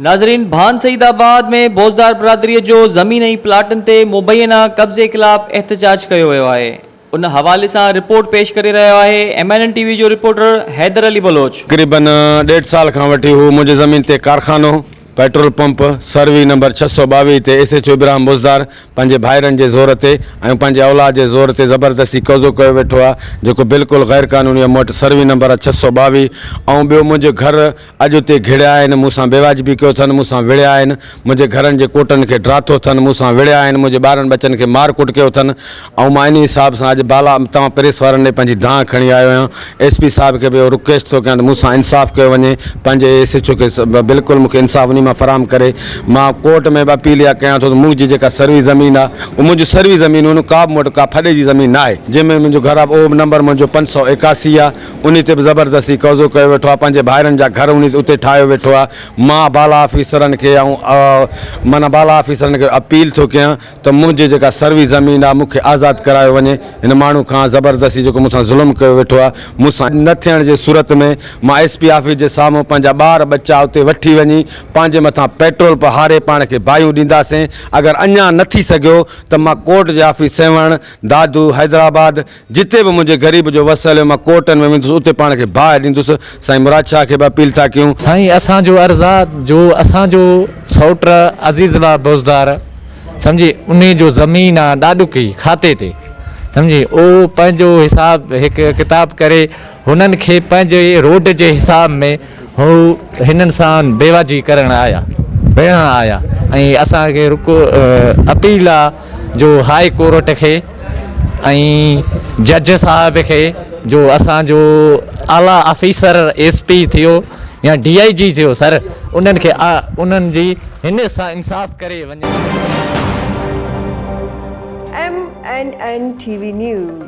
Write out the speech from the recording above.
ناظرين ڀان سعيد آباد ۾ بوزدار برادري جو زمين ۽ پلاٽن تي مبينا قبضي خلاف احتجاج ڪيو ويو آهي ان حوالي سان رپورٽ پيش ڪري رهيو آهي ايم اين اين ٽي وي جو رپورٽر حيدر علي بلوچ. تقريبن ڏيڍ سال کان وٺي هو منهنجي زمين تي ڪارخانو، پيٽرول پمپ، سروي نمبر 622 تي S H O Ibrahim Bozdar پنهنجي ڀائرن جي زور تي ۽ پنهنجي اولاد جي زور تي زبردستي قبضو ڪيو ويٺو آهي جيڪو بلڪل غير قانوني آهي مون وٽ سروي نمبر آهي 622 ۽ ٻيو منهنجو گهر اڄ اتي گهڙيا آهن، مون سان بيواجبي ڪيو اٿن، مون سان وڙهيا آهن، منهنجي گهرن جي ڪوٽن کي ڊاٿو اٿن، مون سان وڙهيا آهن، منهنجي ٻارن ٻچن کي مار ڪٽ ڪيو اٿن ۽ مان انهي حساب سان اڄ بالا توهان پريس وارن ڏي پنهنجي دانهن کڻي آيو آهيان، ايس پي صاحب کي به اهو رڪويسٽ ٿو ڪيان ته مون سان انصاف ڪيو وڃي، پنهنجي ايس ايڇ او کي بلڪل مون کي انصاف انهي مان فراهم ڪري، مان ڪورٽ ۾ به اپيل اها ڪيان ٿو ته منهنجي جيڪا سروي زمين آهي اهو منهنجي سروي زمين هن ڪا به مون وٽ ڪا ڦڏي جي زمين ناهي، جنهن ۾ منهنجو گهر آهي اهو به نمبر منهنجو 581 آهي. انهي تي به زبردستي قبضو ڪيو ويٺو آهي پنهنجي ڀائرن جا گهر انهي اتي ٺاهيو ويٺو آهي مان بالا آفيسرن کي ۽ معنيٰ بالا آفيسرن کي اپيل ٿو ڪيان ته منهنجي جيڪا سروي زمين آهي مون کي آزاد ڪرايو وڃي هن ماڻهو کان زبردستي جيڪو مون سان ظلم ڪيو ويٺو آهي مون سان نه ٿيڻ جي صورت ۾ مان ايس پي آفيس جي سامهون پنهنجا ٻار ٻچا اتي وٺي وڃي پنهنجي مٿان پيٽرول په هاري پاڻ کي باهيون ڏينداسين اگر اڃا نه ٿي سگهيو ته مان ڪورٽ جي آفيس سيوهڻ دادو حيدرآباد جتي به منهنجي غريب جو وس هليو مان ڪورٽن ۾ ويندس اتي پاڻ کي باهه ڏيندس سائين مراد شاهه کي به اپيل ٿا ڪيون. سائين اسان جو عرض آ جو اسان جو سئوٽ عزيز الله بوزدار سمجهي انهي جو زمين آ ڏاڏڪي کاتي تي سمجهي او پنهنجو حساب هڪ ڪتاب ڪري هنن کي پنهنجي روڊ جي حساب ۾ هو هنن سان بيواجي ڪرڻ آيا ويهڻ آيا ۽ اسان کي رڪو اپيل آ جو هاء ڪورٽ کي ۽ جج صاحب کي جو اسان جو اعليٰ آفيسر ايس پي ٿيو يا ڊي I جي ٿيو سر انهن کي انهن جي هن سان انصاف ڪري وڃي. M N N T V news.